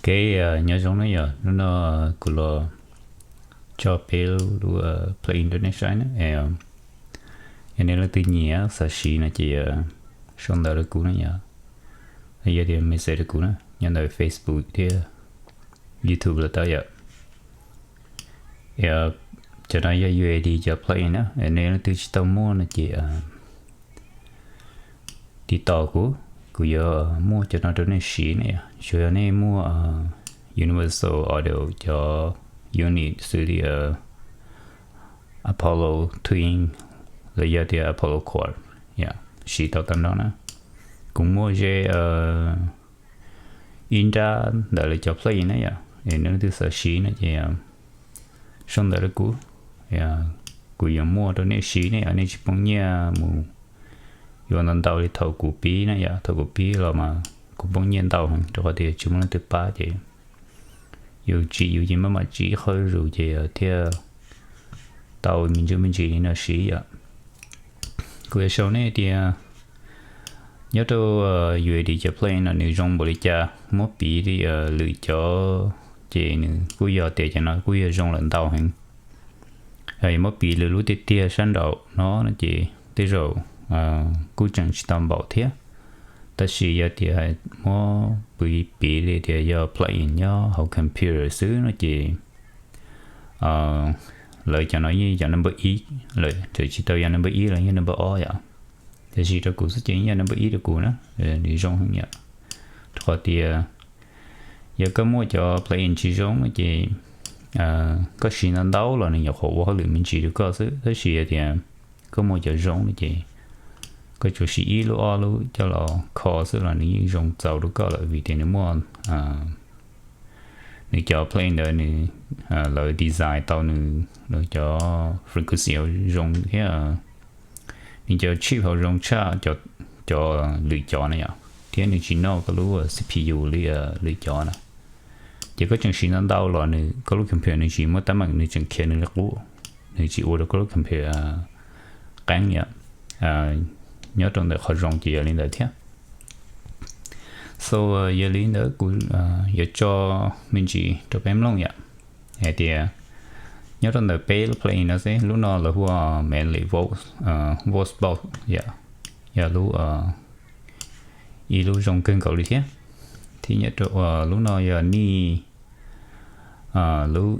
Ok, nyob zoo na yom, hnub no kuv los tso peb lub plugin rau nej saib na. Yog nej leej twg nyiam xav siv no ces sau ntawv rau kuv na yom, los yog tias message rau kuv na nyob ntawm Facebook thiab YouTube los tau yom. Cov no yog U A D cov plugin na, nej leej twg tsis tau muaj no ces tiv toj kuv, kuv yuav muaj cov no rau nej siv ne yom. Tsuas yog nej muaj Universal Audio cov unit xws li Apollo Twin los yog tias Apollo Core, siv tau tag nrho na. Kuv muaj ze ib nrab ntawm lawv cov plugin na yom, nej leej twg xav siv no ces sau ntawv rau kuv, kuv yuav muaj rau nej siv ne yom. Nej tsis poob nyiaj mus yuav ntau ntau li thaum kuv pib na yom. Thaum kuv pib los mas kuv poob nyiaj ntau heev rau qhov tias tsis muaj leej twg pab ces yus tsim yus ces maj mam tsim ib qho zuj zus ces thiaj tau me ntsis me ntsis li no siv yom. Kuv yuav sau nej tias nyob rau U A D cov plugin no nws zoo npaum li cas, muab piv li lwm cov ces nws kuj yog tias cov no kuj yog zoo lawm ntau heev. Yog muab piv lwm lub tiag tiag sab nraum no no ces tej zaum kuj tseem tsis tau npaum thiab. Tab sis yog tias muab piv piv li tias yog plugin nyob hauv computer xwb no ces lawv cov no yeej yog number ib lawm, txawm tsis tau yog number ib los yeej number ob yom. Tiam sis rau kuv xwb ces yeej yog number ib rau kuv na, nws zoo heev yom. Rau qhov tias yog koj muaj cov plugin tsis zoo no ces koj siv ntau ntau los nws nyuam qhuav ua hauj lwm me ntsis rau koj xwb. Tab sis yog tias koj muaj cov zoo no ces koj tsuas siv ib lub ob lub coj los kho xwb los nws yeej zoo txaus rau koj lawm, vim tias nws muaj nws cov plugin ntawd nws, lawv design tau nws, nws cov frequency hauv zoo thiab nws cov chip hauv zoo tshaj cov lwm cov na yom, thiab nws tsis noj koj lub C P U li lwm cov na. Ces koj tseem siv ntau ntau los nws, koj lub computer nws tsis muaj teeb meem, nws tseem khiav nws li qub, nws tsis ua rau koj lub computer qeeb yom. Nyob rau ntawm qhov zoo ces yog li ntawd thiab. So yog li ntawd kuv yuav tso me ntsis rau peb mloog yom. Hais tias nyob rau ntawm peb lub plugin no xwb, lub no lawv hu ua Manley Voice, Voice Box yom, yog lub ib lub zoo kawg nkaus li thiab. Thiab nyob rau lub no yog nij lub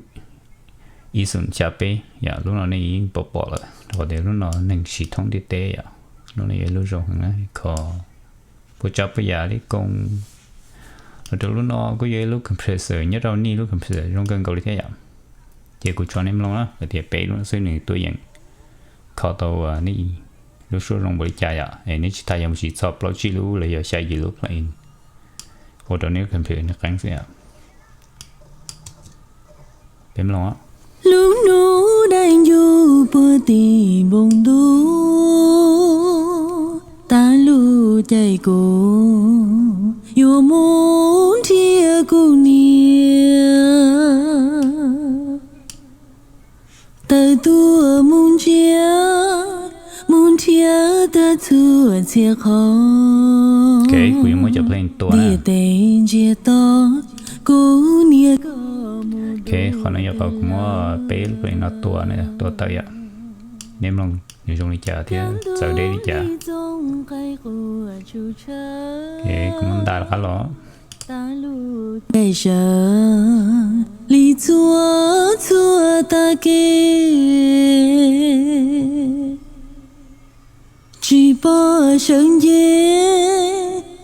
ib xoom xya peb yom, lub no nej yeej pom pom lawm rau qhov tias lub no neeg siv thoob ntiaj teb yom. Lub no yog ib lub zoo heev na, kho puas tsav puas yam li koom. Los rau lub no kuj yog ib lub compressor nyob rau nij lub compressor zoo kawg nkaus li thiab yom. Ces kuv tso nej mloog na hais tias peb lub xwb nws tuaj yeem kho tau nij lub suab zoo npaum li cas yom. Es neb tsis tas yog mus siv txog plaub tsib lub los yog xya yim lub plugin ua rau neb lub computer nws qeeb xwb yom. Peb mloog. Lub hnub dai ncuj puag tim npoo ntuj, tas lub caij kuv yuav mus nrhiav kuv niam. Tawm tuaj mus ntsia, mus nrhiav tag txhua txhia qhov. Ntiaj teb ntsiag to, kuv niam koj mus. Qhov no yog qhov kuv muab peb lub plugin no tua, tua tawm yom. Neb mloog nws zoo li cas thiab txawv deb li cas. Kuv muab nta rov qab los. Sawv li txhua txhua tag kev, tsis pom sawv nce,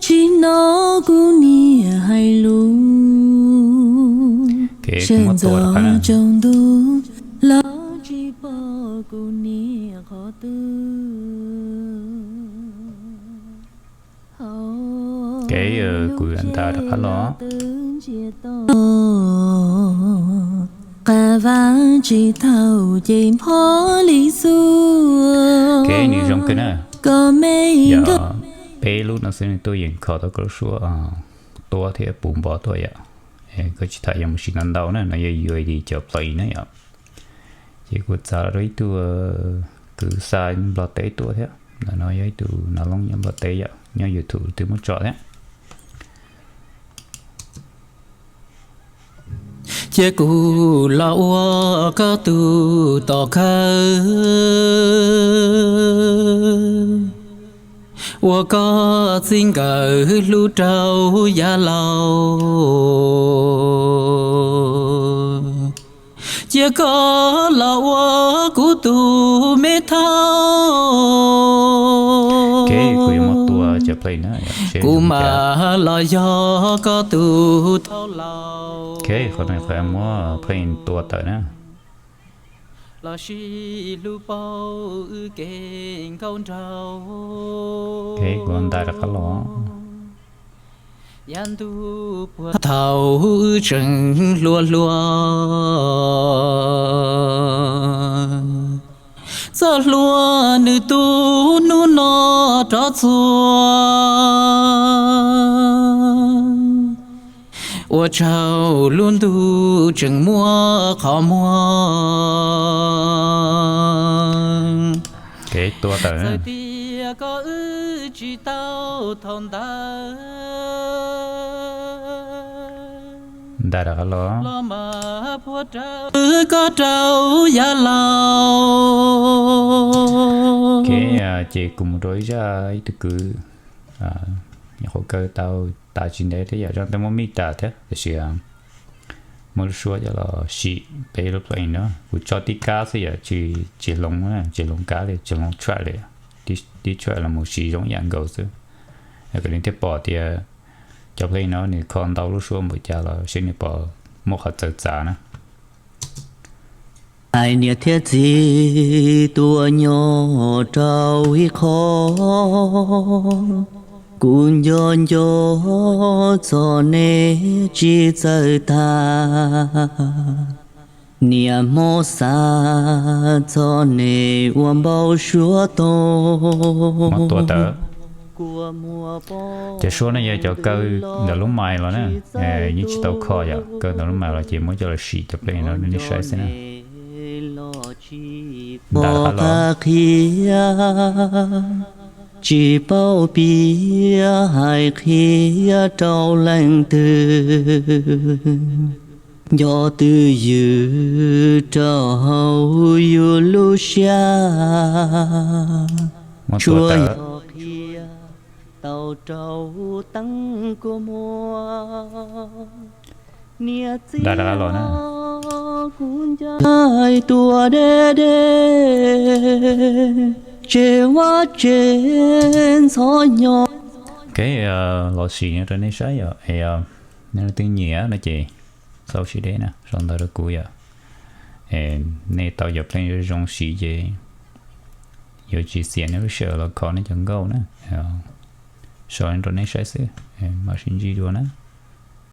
tsis hnov kuv niam hais lus. Sawv ntxov tsaus ntuj los tsis pom kuv niam qhov twg. Kev kuv nta rov qab los. Qab vaj tsis thaum ces phob li xu. Kev nws zoo kawg na. Koj me nkauj. Peb lub no xwb nws tuaj yeem kho tau koj lub suab tuab thiab puv npo tuaj yom. Koj tsis tas yuav mus siv ntau ntau na, no yog U A D cov plugin na yom. Ces kuv txav los rau ib tug kwv xa Nplog teb tuaj thiab. Ntawm no yog ib tug nav loob nyob Nplog teb yom, nyob YouTube twb muab tso thiab. Cia kuv los ua koj tus tos khawb, ua koj txij nkawm hlub rau yav laus. Cia koj los ua kuv tus me thauj, kuv mam los yog koj tus thauj laus. Qhov no muab play tua tawm na. Los sis hlub paub wb kev nkauj nraug, kuv ntais rov qab los. Yav ntuj puag thaum wb tseem hluas hluas, txoj hlua nws tu hnub no rov txhua. Ua tsaug lub ntuj tseem muaj qhov muag, txawm tias koj wb tsis tau thaum ntawd, los mas phuaj rau koj rau yav laus. Ces kuv mus rau ib zaj ib tug kwv, nyuam qhuav kaw tau tas tsis ntev thiab yom, zaj twb muab mix tas thiab tiam sis muab lub suab coj los sim peb lub play no. Kuv tso tib kab xwb yom, tsis, tsis hloov, tsis hloov kab li, tsis hloov track li. Tib track los mus siv zoo ib yam nkaus xwb. Kom nej thiaj pom tias cov play no nws kho ntau lub suab npaum cas los seb nws puas muaj qhov txawv txav na. Hais niam thiab txiv tuaj nyob rau ib qho, kuv nco nco txog nej tsis txawj tag. Niam hmo xav txog nej ua npau suav tag. Cov suab no yog cov kaw ntawm lub mais los na, yeej tsis tau kho yom, kaw ntawm lub mais los ces muab coj los sim cov play no rau nej saib xwb na. Ntawm qhov qhia tsis paub piav hais qhia rau leej twg, nco twj ywm rau hauv yus lub siab. Tsuas yog qhia tau rau teeb kua muag. Niam txiv los kuv ncaim tuaj deb deb, tseg vaj tseg ntxhov nyo. Los sim rau nej saib yom, nej leej twg nyiam no ces txhob ua siab deb na, sau ntawv rau kuv yom. Nej tau cov play zoo zoo siv ces yuav tsis xiam nej lub sij hawm los kho nej cov nkauj na. Sau rau nej saib xwb, mam sib ntsib dua na.